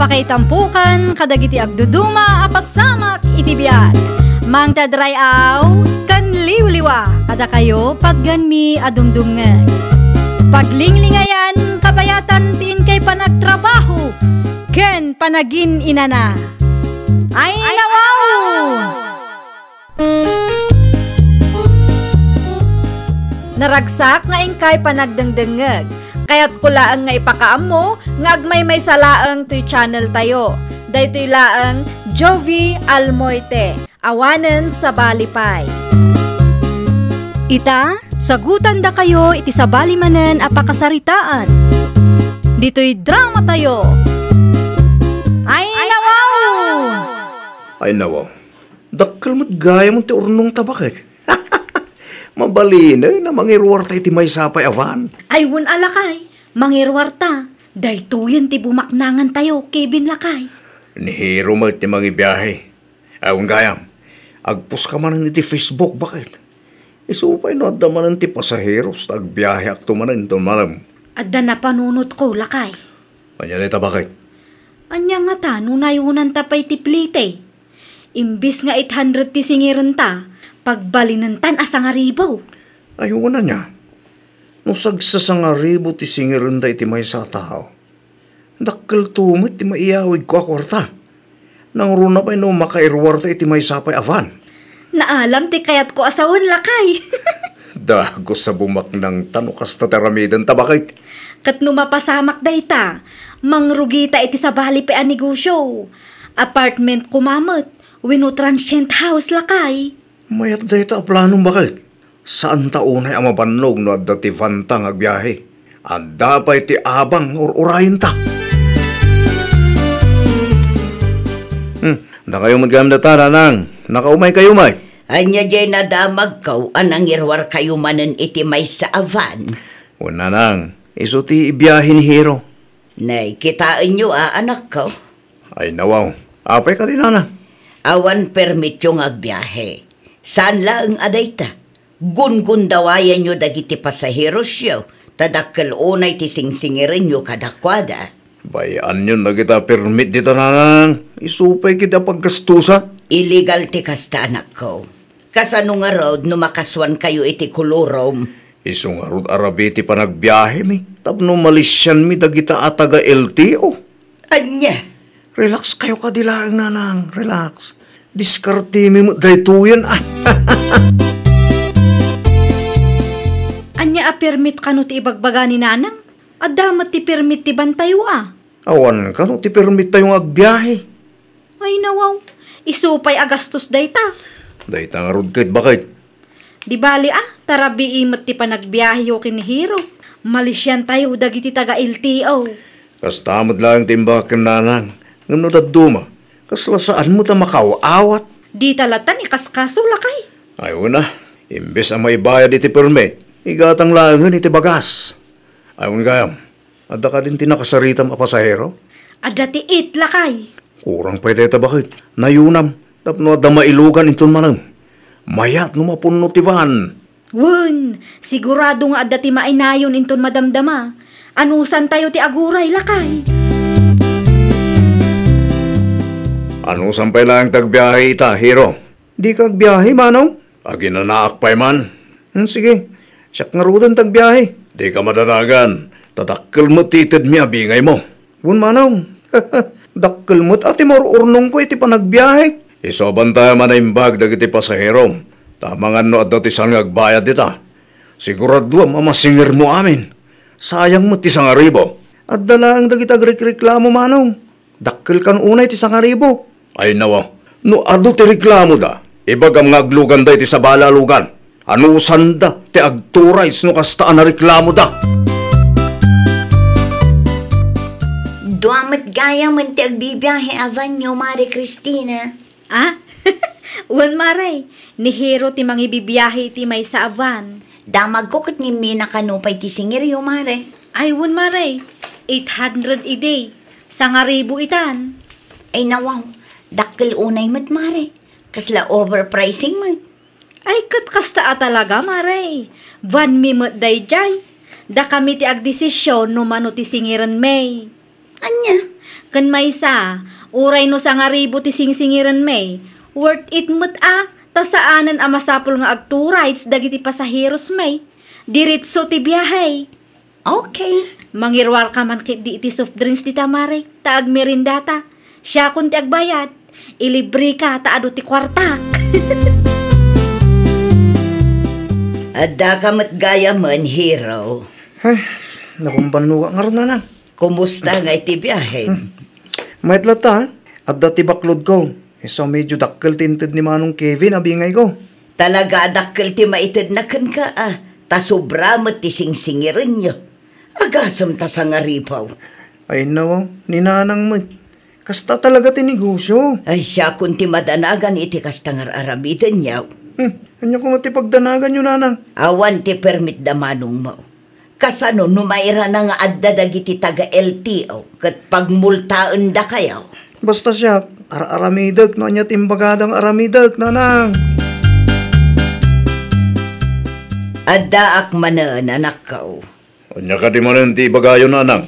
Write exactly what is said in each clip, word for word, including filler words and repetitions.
Pakaitampokan kadagiti agduduma a pasamak iti biag. Mangted ray-aw ken liwliwa kadakayo patgenmi a dumdumngeg. Paglinglingayan, kabayatan ti inkay panagtrabaho ken panagin-inana. Ay, nawaw! Naragsak nga inkay panagdengdengngeg. Kayatko laeng nga ipakaammo nga agmaymaysa laeng toy channel tayo. Daytoy laeng Jovi Almoite, awanen sabali pay. Ita, sagutandakayo iti sabali manen a pakasaritaan. Ditoy drama tayo. Ay, nawaw! Ay, nawaw. Dakkel met gayam ti urnongta, baket. Mabalinen a mangiruarta iti maysa pay a van. Ay, wen a lakay, mangiruarta. Daytoyen ti bumaknangantayo, Kevin, lakay. Ni Hero met ti mangibiahe. Ay, wen gayam, agpost ka manen iti Facebook, baket. Isu pay no adda manen ti pasaheros ta agbiaheakto manen inton malem. Adda napanunotko, lakay. Ania dayta, baket? Ania ngata no nayunanta pay ti plite? Imbes nga eight hundred ti singirenta, pagbalinentan a sangaribu. Ay, wen ania? No sagsasangaribu ti singirenda iti maysa a tao, dakkelto met ti maiyawidko a kuarta. Nangruna pay no makairuarta iti maysa pay a van. Naalam ti kayatko a sawen, lakay. Dagus a bumaknangta no kasta ti aramidenta, baket. Ket no mapasamak dayta, mangrugita iti sabali pay a negosio. Apartment koma met, wenno transient house, lakay. Mayat dayta a planom, baket. Saanta unay a mabannog no adda ti vanta nga agbiahe. Adda pay ti abang nga ur-urayenta. Hmm, dakayo met gayam dayta, nanang. Nakaumaykayo met. Ania diay nadamagko a nangiruarkayo manen iti maysa a van? Wen, nanang, isu ti ibiahe ni Hero. Nay, kitaenyo a, anakko? Ay, nawaw. Apay kadi, nanang? Awan permityo nga agbiahe. Saan laeng a dayta. Gungundawayanyo dagiti pasaherosyo, ta dakkel unay ti singsingirenyo kadakuada. Bay-anyon dagita permit dita, nanang. Isu pay ketdi a paggastusa. Illegal ti kasta, anakko. Kasano ngarud no makasuankayo iti kolorom? Isu ngarud a rabii ti panagbiahemi tapno malisianmi dagita a taga L T O. Ania? Relax kayo kadi laeng, nanang. Relax. Diskartemi met daytoyen, a. Ania a permit kano ti ibagbaga ni nanang? Adda met ti permit ti vantayo, a. Awan kano ti permittayo nga agbiahe. Ay, nawaw. Isu pay a gastos dayta. Dayta ngarud ket, baket. Di bali, a, ta rabii met ti panagbiaheyo ken ni Hero. Malisiantayo dagiti taga L T O. Kasta met laeng ti imbagak ken nanang. Ngem no dadduma, kasla saan met a makaaw-awat. Dita latta ni kaskaso, lakay. Ay, wen a. Imbes a maibayad iti permit, igatang laengen iti bagas. Ay, wen gayam. Adda kadin ti nakasaritam a pasahero? Adda ti it, lakay. Kurang pay dayta, baket. Nayunam, tapno adda mailugan inton malem. Mayat no mapunno ti van. Wen, sigurado nga adda ti mainayon inton madamdama. Anusantayo ti aguray, lakay. Anusan pay laeng ti agbiahe ita, Hero? Dika agbiahe, manong? Aginanaak pay man. Hmm, sige. Siak ngaruden ti agbiahe. Dika madanagan, ta dakkel met ti itedmi a bingaymo. Wen, manong. Dakkel met a ti maur-urnongko iti panagbiahek. Isu a bantayan a naimbag dagiti pasaherom, ta amangan no adda ti saan nga agbayad dita. Siguraduam a masingermo amin. Sayang met ti sangaribu. Adda laeng dagiti agrikreklamo, manong. Dakkel kano unay ti sangaribu. Ay, nawa, no adu ti reklamoda, ibagam nga agluganda iti sabali a lugar. Anusanda ti agturay no kasta a nareklamoda. Dua met gayam ti agbibiahe a vanyo, Mare Cristina. Ah? Wen, Mare, ni Hero ti mangibibiahe iti maysa a van. Damagko ket ngimmi na kano pay ti singiryo, Mare. Ay, wen, Mare, eight hundred idi. Sangaribu itan. Ay, nawaw, dakkel unay met, Mare. Kasla overpricing met. Ay, ket kasta a talaga, Mare. Vanmi met daydiay. Dakami ti agdesisyon no mano ti singirenmi. Ania? Ken maysa, uray no sangaribu ti singsingirenmi, worth it met a, ta saanen a masapul nga ag-two rides dagiti pasaherosmi. Diretso ti biahe. Okay. Mangiruarka man ketdi iti soft drinks dita, Mare, ta agmerendata. Siakon ti agbayad. Ilibreka ta adu ti kuartak. Addaka met gayamen, Hero. Ay, nabambannuak ngarud, Nanang. Kumusta nga iti biahem? Hmm. Mayat latta, adda ti baklodko. Isu a medio dakkel ti inted ni Manong Kevin a bingayko. Talaga a dakkel ti maitedna kenka, a, ta sobra met ti singsingirenyo. Agasem ta sangaribu. Ay, nawaw, ni Nanang met. Kasta talaga ti negosyo. Ay, siakon ti madanagan iti kasta nga ar-aramidenyo. Hmm, ania koma ti pagdanaganyo, Nanang? Awan ti permit da manongmo. Kasano no mairana nga adda dagiti taga-L T O ket pagmultaendakayo? Basta siak, ar-aramidek no ania ti imbagada nga aramidek, Nanang. Addaak manen, anakko. Ania kadi manen ti ibagayo, Nanang?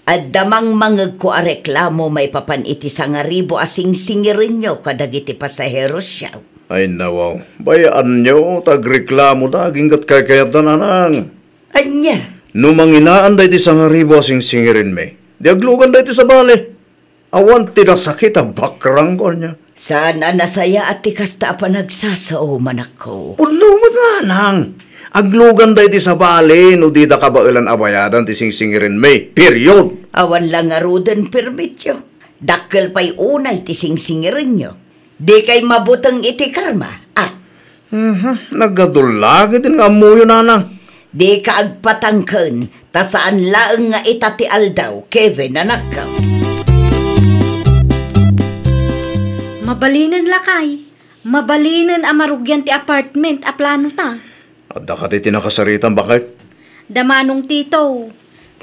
Adda mangmangegko a reklamo maipapan iti sangaribu a singsingirenyo kadagiti pasaherosyo. Ay, nawaw. Bayaanyo ta agreklamoda agingga ti kaykayatda, Nanang. Ania? No manginaan daydi sangaribu a singsingirenmi, di aglugan daydi sabali. Awan ti nasakit a bakrangko, ania? Saan a nasayaat ti kasta a panagsasao, manakko. Pudno met, Nanang. Aglugan daydi sabali no dida kabaelan a bayadan ti singsingirenmi. Period. Awan la ngaruden permityo. Dakkel pay unay ti singsingirenyo. Dikay mabuteng iti karma, a? Mhm, nagadu la ketdin nga ammoyo, Nanang. Dika agpatangken, ta saan laeng nga ita ti aldaw, Kevin, anakko. Mabalinen, lakay. Mabalinen a marugian ti apartment a planota. Adda kadi ti nakasaritam, baket? Da Manong Tito.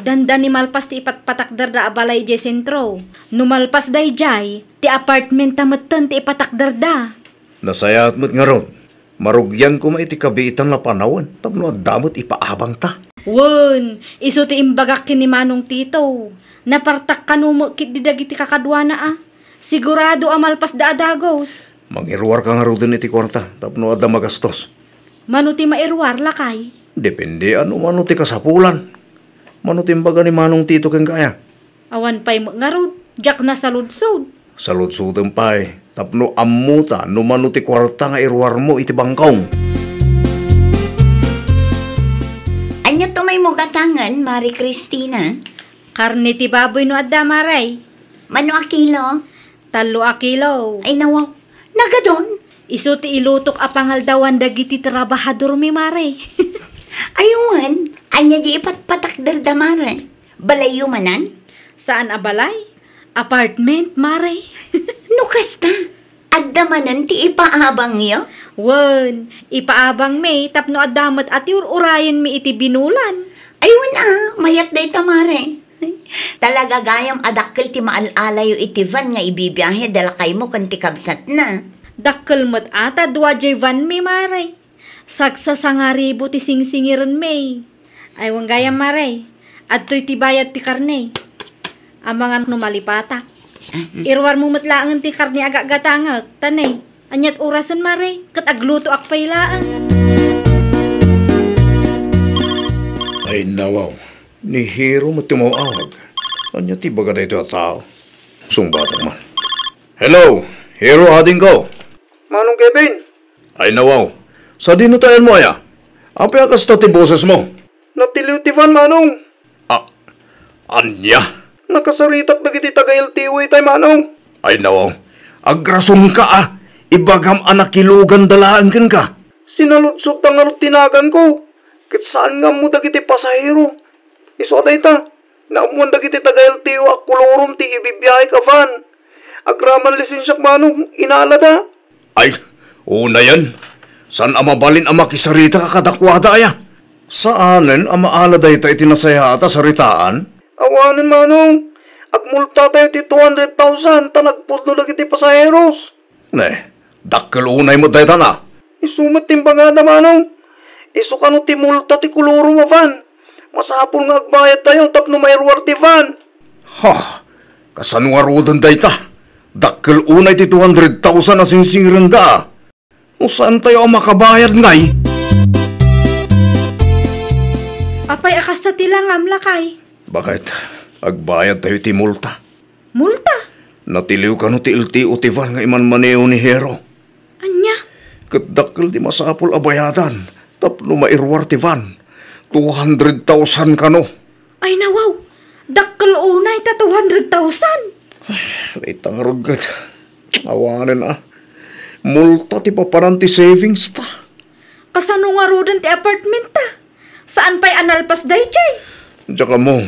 Dandani malpas ti ipatpatakderda a balay idiay sentro. No malpas daydiay, ti apartmenta metten ti ipatakderda. Nasayaat met ngarud. Marugian koma iti kabiitan a panawen tapno adda met ipaabangta. Wen, isu ti imbagak ken ni Manong Tito. Napartak kano met ketdi dagiti kakaduana a. Sigurado a malpasda a dagus. Mangiruarka ngaruden iti kuarta tapno adda magastos. Mano ti mairuar, lakay? Depende no mano ti kasapulan. Mano ti imbaga ni Manong Tito kenka aya? Awan pay met ngarud, diak nasaludsod. Saludsodem pay, tapno ammota no mano ti kuarta nga iruarmo iti bangkong. Ania ti maymo gatangen, Mari Cristina? Karne ti baboy no adda, Mare. Mano a kilo? Tallo a kilo. Ay, nawaw. Nagadun? Isu ti ilutok a pangaldawan dagiti trabahadormi, Mare. Ay, wen, ania di ipatpatakderda, Mare? Balayyo manen? Saan a balay? Apartment, Mare. No kasta, adda manen ti ipaabangyo? Wen, ipaabangmi tapno adda met a ti ur-urayenmi iti binulan. Ay, wen a, mayat dayta, Mare. Talaga gayam a dakkel ti maal-alayo iti van nga ibibiahe da lakaymo ken ti kabsatna. Dakkel met a ta dua diay vanmi, Mare. Sagsasangaribu ti singsingirenmi. Ay, wen gayam, Mare. Adtoy ti bayad ti karne. Amangan no malipatak. Ah, mm. Iruarmo met laengen ti karne a gagatangek, ta ne, aniat orasen, Mare, ket aglutoak pay laeng. Ay, nawaw. Ni Hero met ti maawag. Ania ti ibaga daytoy a tao? Sungbatak man. Hello, Hero, adingko. Manong Kevin. Ay, nawaw. Sadino ti ayanmo aya? Apay a kasta ti bosesmo? Natiliw ti van, Manong. A-, ania? Nakasaritak dagiti taga-L T O itay, Manong. Ay, nawaw. Agrasonka, a. Ibagam a nakiluganda laeng kenka. Sinaludsodda ngarud ti naganko. Ket saan nga ammo dagiti pasahero. Isu a dayta, naammoan dagiti taga-L T O a kolorom ti ibibiahek a van. Agraman lisensiak, Manong, inalada. Ay, unayen, saan a mabalin a makisaritak a kadakuada aya? Saanen a maala dayta iti nasayaat a saritaan? Awanen, Manong. Agmultatayo ti two hundred thousand ta nagpudno dagiti pasaheros. Ne, dakkel unay met dayta na. Isu met ti imbagada, Manong. Isu kano ti multa ti kolorom a van. Masapul nga agbayadtayo tapno mairuar ti van. Ha! Kasano ngaruden dayta? Dakkel unay ti two hundred thousand a singsingirenda. No saantayo a makabayad ngay? Apay a kasta ti langam, lakay? Bakit? Agbayad tayo ti multa. Multa? Natiliw kano ti L T O ti van nga imanmaneho ni Hero. Ania? Ket dakkel ti masapul a bayadan tapno mairuar ti van. Two hundred thousand kano. Ay, nawaw! Dakkel unay ta two hundred thousand! Ay, dayta ngarud ket awanen a. Multa ti papanan ti savings ta. Kasano ngaruden ti apartment ta? Saan pay a nalpas daydiay? Diak ammo.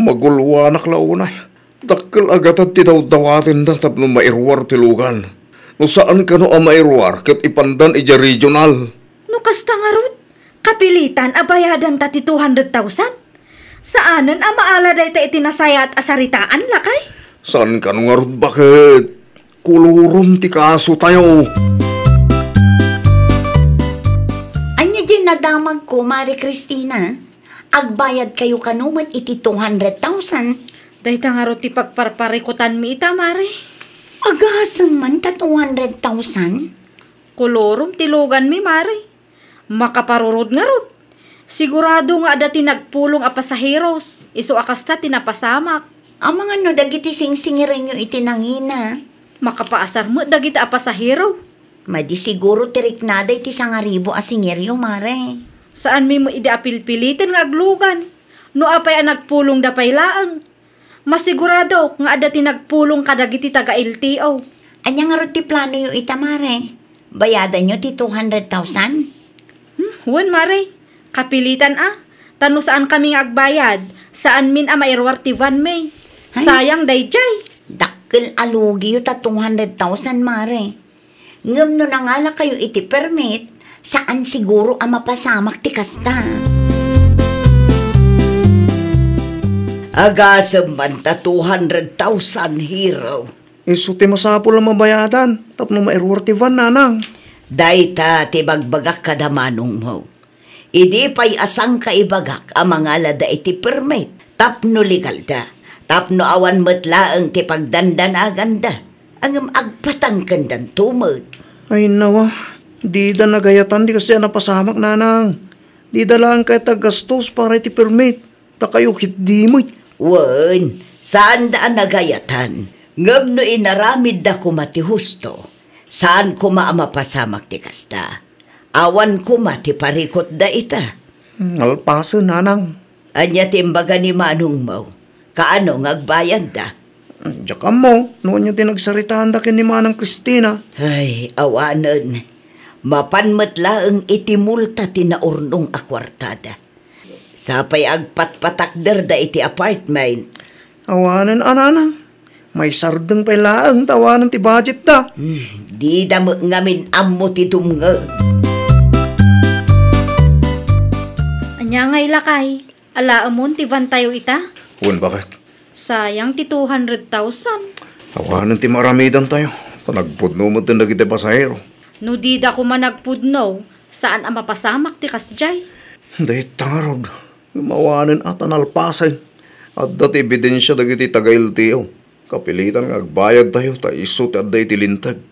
Magulwanak la unay. Dakkel a gatad ti dawdawatenda tapno mairuar ti lugan. No saan kano a mairuar ket ipandan idiay regional. No kasta ngarud, kapilitan a bayadanta ti two hundred thousand? Saanen a maala dayta iti nasayaat a saritaan, lakay? Saan kano ngarud, baket? Kulurom ti kaso tayo. Ania diay nadamagko, Mare Cristina? Agbayad kayo kano met iti two hundred thousand? Dayta ngarud ti pagparparikutanmi ita, Mare. Agasem man ta two hundred thousand? Kulurom ti luganmi, Mare. Makaparurod ngarud. Sigurado nga adda ti nagpulong a pasaheros, isu a kasta ti napasamak. Amangan no dagiti singsingirenyo iti nangina. Makapaasar met dagiti a pasahero. Madi siguro ti riknada iti sangaribu a singiryo, Mare. Saanmi met idi a pilpiliten nga aglugan. No apay a nagpulongda pay laeng. Masiguradok nga adda ti nagpulong kadagiti taga-L T O. Ania ngarud ti planoyo ita, Mare? Bayadanyo ti two hundred thousand? Hmm, wen, Mare. Kapilitan a. Ta no saankami nga agbayad, saanmin a mairuar ti vanmi. Ay. Sayang daydiay. Dakkel a lugiyo ta two hundred thousand, Mare. Ngem no nangalakayo iti permit, saan siguro a mapasamak ti kasta. Agasem man ta two hundred thousand, Hero. Isu ti masapul a mabayadan tapno mairuar ti van, nanang. Dayta ti bagbagak kada manongmo. Idi pay a sangkaibagak a mangalada iti permit tapno legalda, tapno awan met laeng ti pagdandanaganda, ngem agpatangkendanto met. Ay, nawa, dida nagayatan ti kasdi a napasamak, nanang. Dida laeng kayat aggastos para iti permit. Ta kayo ketdi met. Wen, saanda a nagayatan. Ngem no inaramidda koma ti husto, saan koma a mapasamak ti kasta. Awan koma ti parikutda ita. Nalpasen, nanang. Ania ti imbaga ni manongmo? Kaano nga agbayadda? Diak ammo no ania ti nagsaritaanda ken ni Manang Cristina. Ay, awanen. Mapan met laeng iti multa ti naurnong a kuartada. Sapay agpatpatakderda iti apartment. Awanen a, nanang. Maisardeng pay laeng ta awanen ti budgetda. Hmm, dida met ngamin ammo ti dumngeg. Ania ngay, lakay? Alaemon ti vantayo ita? Wen, baket? Sayang ti two hundred thousand. Awanen ti maaramidantayo. Ta nagpudno met dagiti pasahero. No dida koma nagpudno, saan a mapasamak ti kasdiay. Dayta ngarud, ngem awanen a ta nalpasen. Adda ti ebidensia dagiti taga-L T O. Kapilitan nga agbayadtayo ta isu ti adda iti linteg.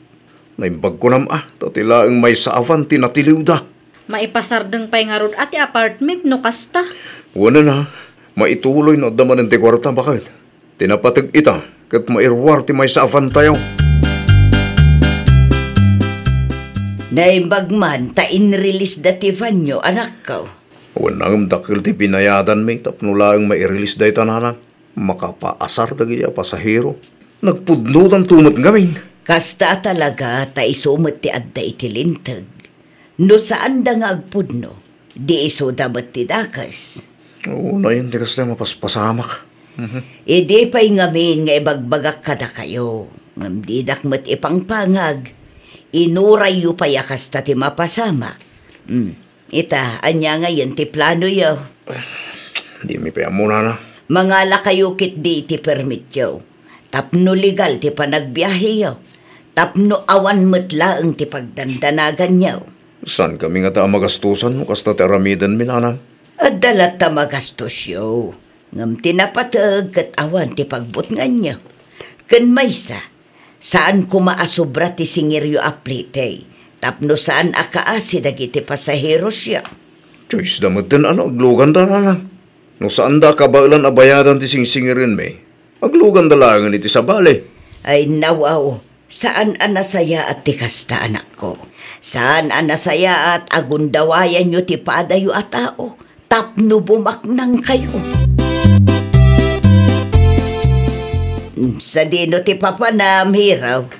Naimbag kunam a, ta ti laeng maysa a van ti natiliwda. Maipasardeng pay ngarud a ti apartment no kasta. Wen a, maituloy no adda manen ti kuarta, baket. Ti napateg ita, ket mairuar ti maysa a vantayo. Naimbag man ta inrelease da ti vanyo, anakko. Wen a, ngem dakkel ti binayadanmi tapno laeng mairelease dayta, nanang. Makapaasar dagiti a pasahero. Nagpudnodanto met ngamin. Kasta a talaga ta isu met ti adda iti linteg. No saanda nga agpudno, di isuda met ti dakes. Unayen ti kasta mapaspasamak. Mhm. Idi pay ngamin nga ibagbagak kadakayo, ngem didak met ipangpangag, inurayyo pay a kasta ti mapasamak. Hmm. Ita, ania ngayen ti planoyo? Dimi pay ammo, nana. Mangalakayo ketdi iti permityo. Tapno legal ti panagbiaheyo. Tapno awan met laeng ti pagdandanaganyo. Saankami ngata a magastosan no kasta ti aramidenmi, nana? Adda latta magastosyo. Ngem ti napateg ket awan ti pagbutnganyo. Ken maysa, saan koma a sobra ti singiryo a plitey, tapno saan a kaasi dagiti pasaherosyo. Choice da metten a no agluganda, nanang. No saanda a kabaelan a bayadan ti singsingirenmi, agluganda laengen iti sabali. Ay, nawaw, saan a nasayaat ti kasta, anakko. Saan a nasayaat a gundawayanyo ti padayo a tao tapno bumaknangkayo. Mm, sadino ti papanam, Hero?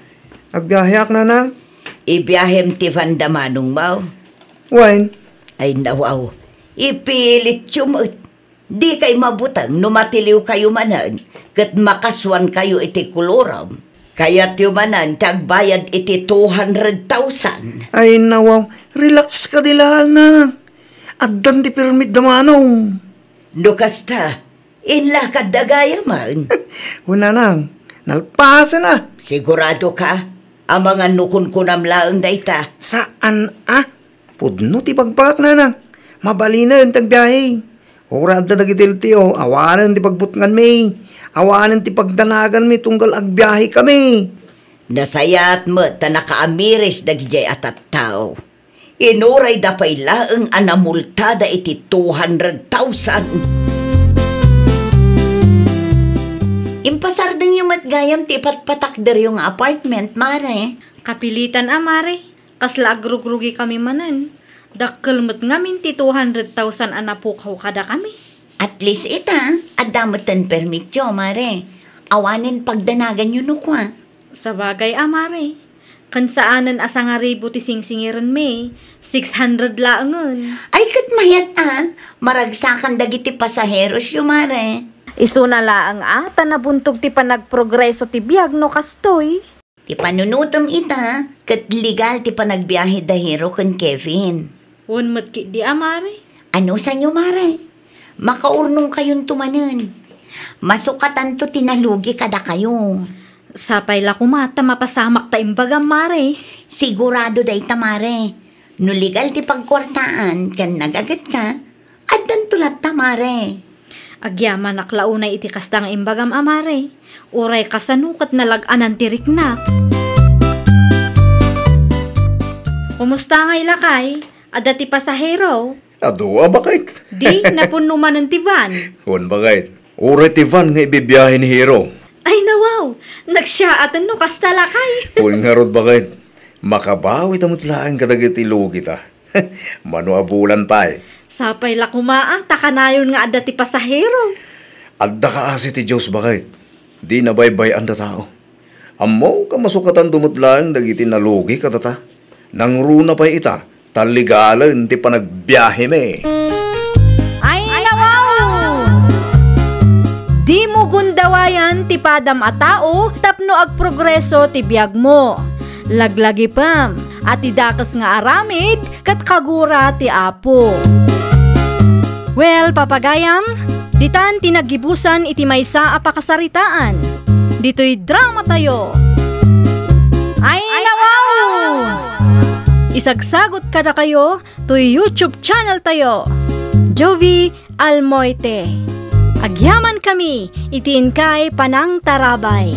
Agbiaheak, nanang. Ibiahem ti van da manongmo? Wen. Ay, nawaw. Ipilityo met. Dikay mabuteng no matiliwkayo manen ket makasuankayo iti kolorom. Kayatyo manen ti agbayad iti two hundred thousand. Ay, nawaw, relax kadi laeng, nanang. Addan ti permit da manong. No kasta, inlakad da gayamen. O, nanang, nalpasen a. Sigurado ka? Amangan no kunkunam laeng dayta. Saan a? Pudno ti pagbagak, nanang. Mabalinen ti agbiahe. Uray adda dagiti L T O, awanen ti pagbutnganmi. Awanen ti pagdanaganmi tunggal agbiahekami. Nasayaat met ta nakaamiris dagidiay a tattao. Inurayda pay laeng a namultada iti two hundred thousand. Impasardengyo met gayam ti ipatpatakderyo nga apartment, Mare. Kapilitan a, Mare. Kasla agrugrugikami manen. Dakkel met ngamin ti two hundred thousand a napukaw kadakami. At least ita, adda metten permityo, Mare. Awanen pagdanaganyo no kua. Sabagay a, Mare. Ken saanen a sangaribu ti singsingirenmi, six hundred laengen. Ay, ket mayat a, maragsakan dagiti pasaherosyo, Mare. Isuna laeng a, ta nabuntog ti panagprogreso ti biag no kastoy. Ti panunotem ita, ket legal ti panagbiahe da Hero ken Kevin. Wen met ketdi a, Mare. Anusanyo, Mare? Makaurnongkayonto manen. Masukatanto ti nalugi kadakayo. Sapay la koma ta mapasamak ta imbagam, Mare. Sigurado dayta, Mare. No legal ti pagkuartaan ken nagagetka, addanto latta, Mare. Agyamanak la unay iti kasta nga imbagam a, Mare. Uray kasano ket nalag-anan ti riknak. Kumusta ngay, lakay? Adda ti pasahero? Adu a, baket. Di, napunno manen ti van. Wen, baket. Uray ti van nga ibibiahe ni Hero. Ay, nawaw! Nagsiyaaten no kasta, lakay. Wen ngarud, baket. Makabawi ta met laeng kadagiti lugita. Mano a bulan pay. Sapay la koma a, ta kanayon nga adda ti pasahero. Adda kaasi ti Dios, baket. Di nabaybay-an da tao. Ammok a masukatanto met laeng dagiti nalugi kadata. Nangruna pay ita, ta legalen ti panagbiahemi. Ay, nawaw! Dimo gundawayan ti padam a tao tapno agprogreso ti biagmo. Laglagipem a ti dakes nga aramid ket kagura ti Apo. Well, papagayam, ditan ti naggibusan iti maysa a pakasaritaan. Ditoy dramatayo. Ay, nawaw! Isagsagot kadakayo toy YouTube channel tayo, Jovie Almoite. Agyamankami iti inkay panangtarabay.